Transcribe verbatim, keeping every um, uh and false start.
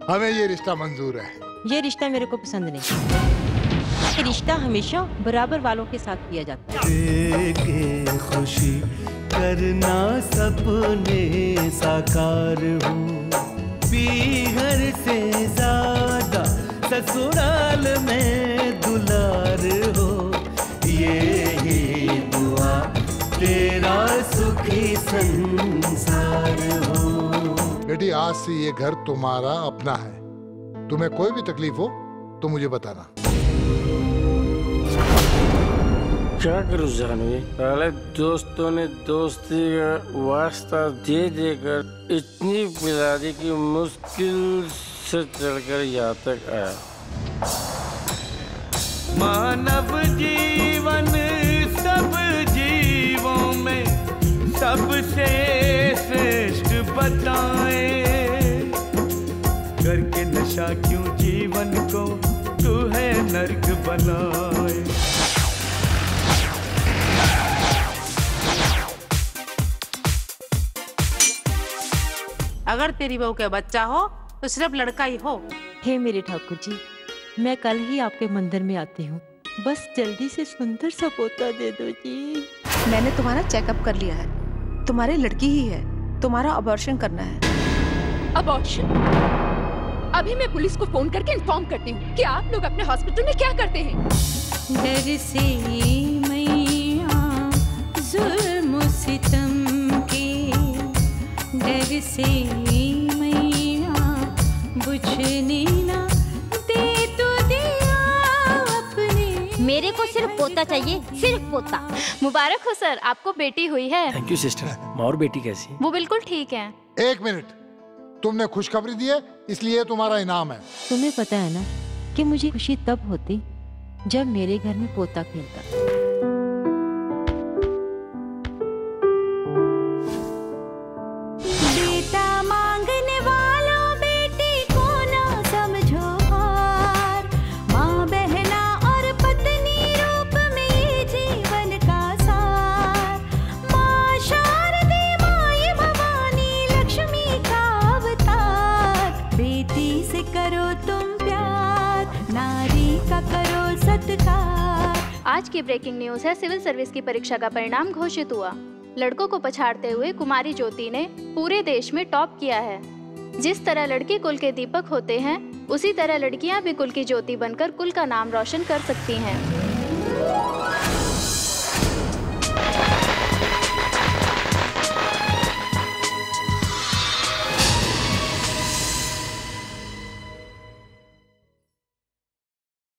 हमें ये रिश्ता मंजूर है। ये रिश्ता मेरे को पसंद नहीं। ये रिश्ता हमेशा बराबर वालों के साथ किया जाता है। दे के खुशी करना सपने साकार हो, पीहर से ज्यादा ससुराल में दुलार हो, यही दुआ तेरा सुखी संसार हो। बेटी, आज से ये घर तुम्हारा अपना है। तुम्हें कोई भी तकलीफ हो तो मुझे बताना। क्या करूं जानवी, पहले दोस्तों ने दोस्ती का वास्ता दे देकर इतनी पिला दी कि मुश्किल से चढ़कर यहाँ तक आया। मानव जीवन सब जीवों में सबसे श्रेष्ठ बताए। करके नशा क्यों जीवन को तू है नर्क बनाए। अगर तेरी बहू का बच्चा हो तो सिर्फ लड़का ही हो। हे मेरे ठाकुर जी, मैं कल ही आपके मंदिर में आती हूँ, बस जल्दी से सुंदर सा पोता दे दो जी। मैंने तुम्हारा चेकअप कर लिया है, तुम्हारी लड़की ही है, तुम्हारा अबॉर्शन करना है। अबॉर्शन? अभी मैं पुलिस को फोन करके इन्फॉर्म करती हूँ कि आप लोग अपने हॉस्पिटल में क्या करते हैं। डर से मैया जुल्म सितम के, डर से मैया बुझने ना दे तू दिया अपने। मेरे को सिर्फ पोता चाहिए, सिर्फ पोता। मुबारक हो सर, आपको बेटी हुई है। Thank you sister. माँ और बेटी कैसी है? वो बिल्कुल ठीक है। एक मिनट, तुमने खुशखबरी दी है, इसलिए तुम्हारा इनाम है। तुम्हें पता है ना कि मुझे खुशी तब होती जब मेरे घर में पोता खेलता। बेटा मांगने वालों, बेटी को ना समझो हार। माँ, बहना और पत्नी रूप में जीवन का सार। माँ शारदे, माई भवानी, लक्ष्मी का अवतार। बेटी से करो तुम प्यार, नारी का करो सत्कार। आज की ब्रेकिंग न्यूज है, सिविल सर्विस की परीक्षा का परिणाम घोषित हुआ। लड़कों को पछाड़ते हुए कुमारी ज्योति ने पूरे देश में टॉप किया है। जिस तरह लड़के कुल के दीपक होते हैं, उसी तरह लड़कियां भी कुल की ज्योति बनकर कुल का नाम रोशन कर सकती हैं।